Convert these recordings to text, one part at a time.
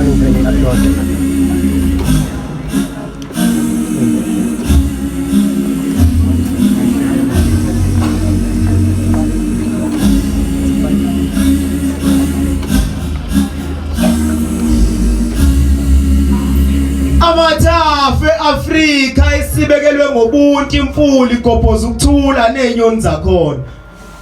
Ake ngivele ngi-upload. Amathafa eAfrika esibekelwe ngobuntu imfula igobhoza ukuthula nezinyoni zakhona.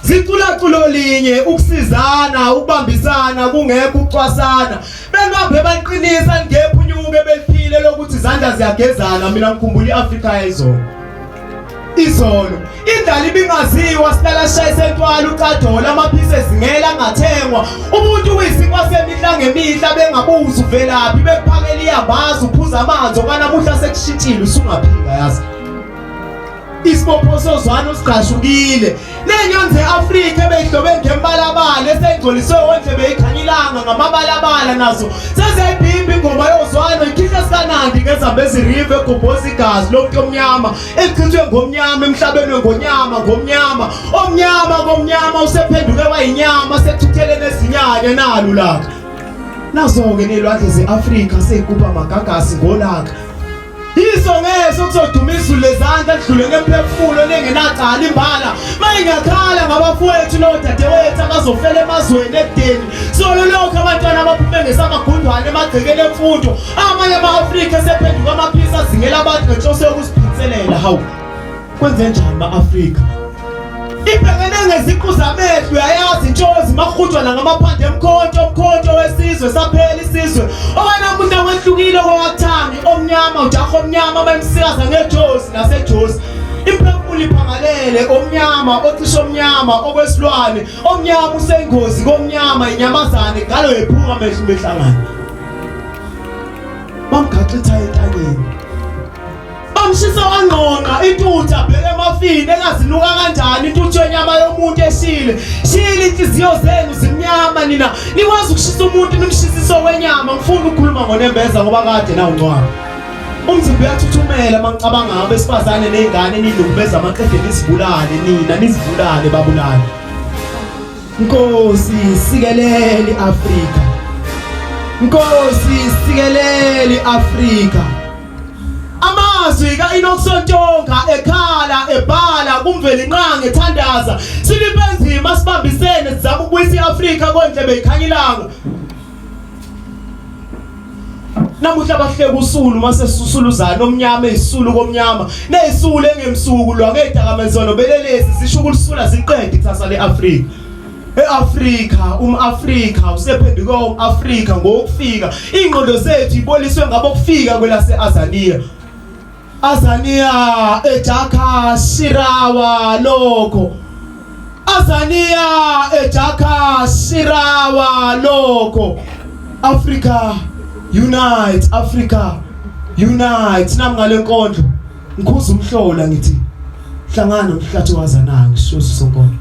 Sicula culo linye ukusizana ukubambisana kungekho ukucwasana belibambe baliqinisa ngephunyuke beliphile lokuthi izandla ziyagezana mina ngikhumbula iAfrika yayizolo izolo indlala ibingaziwa sihlala shayisa entwala ucadola amaphisi ezingela angathengwa umuntu uyisinkwa semihla ngemihla bengabuzi uvelaphi bekuphakela iyambazi uphuza amanzi okanamuhla sekushintshile usungaphika yazi Isibopho sozwano sigqashukile. Nenyoni ze-Afrika ebeyihlobe ngembalabala eseyingcoliswe wondle beyikhanyilanga ngamabalabala nazo seziyayibhimba ingoma yozwano ikhihla sikanandi ngezambezi river egobhoza igazi lomntu omnyama elichithwe ngomnyama emhlabeni wengonyama ngomnyama omnyama komnyama usephenduke wayinyama sekuthuthele nezinyanya nalu laka nazo-ke nelwandle ze-Afrika seyigubha amagagasi ngolaka Iso ngeso kuzoduma izulu lezandla lidlule ngemphefumulo lengenacala imbala mayingakhala ngabafowethu nodadewethu abazofela emazweni ekudeni solo lokho abantwana abaphume ngesamagundwane emagcekeni emfundo amanye ama-Afrika esephenduka amaphisa azingela abantu ngenhloso yokuziphindiselela hawu kwenze njani ma-Afrika ibhekene ngeziqu zamehlo uyayazi intshozi makuhutshwa nangamaphande emkhonto umkhonto wesizwe saphela isizwe okwanamuhla wehlukile kowakuthangi omnyama ujaha omnyama bemsikaza ngejozi nasejozi imphefumulo iphangalele omnyama ocisha omnyama okwesilwane omnyama usengozi komnyama inyamazane galo yephuka amehlo behlangana bamgaxitha entanyeni Bamshisa wangqongqa intuthu abheke emafini engazinuka kanjani intuthu yenyama yomuntu eshile. Shile inhliziyo zenu zimnyama nina. Nikwazi ukushisa umuntu nimshisiso wenyama. Ngifuna ukukhuluma ngonembeza ngoba kade na uncwaba. Umzimba uyathuthumela mangicabanga abesifazane nezingane ninukubeza amaqede nizibulale nina nizibulale babulale. Nkosi sikeleli Afrika. Nkosi sikeleli Afrika. Amazwi ka-Enoch Sontonga ekhala ebhala kuMvelinqangi ethandaza siliphe nzima sibambisene sizama ukubuyisa i-Afrika kondlebe ikhanya ilanga. Namuhla bahleka usulu mase susuluzana omnyama ezisulu komnyama nezisulu engemsuku lwa ngedakamezwa nobelelesi zisho ukulisula ziqede ikusasa leAfrika. eAfrika umAfrika usephenduke umAfrika ngokufika ingqondo zethu iboliswe ngabokufika kwelase Azania Azania ejaka Shirawa lokho Azania ejaka Shirawa lokho Africa unite Africa unite nami ngale nkondlo ngikhuza umhlola ngithi hlangana umhlathi wazananga ngisho sonkondlo.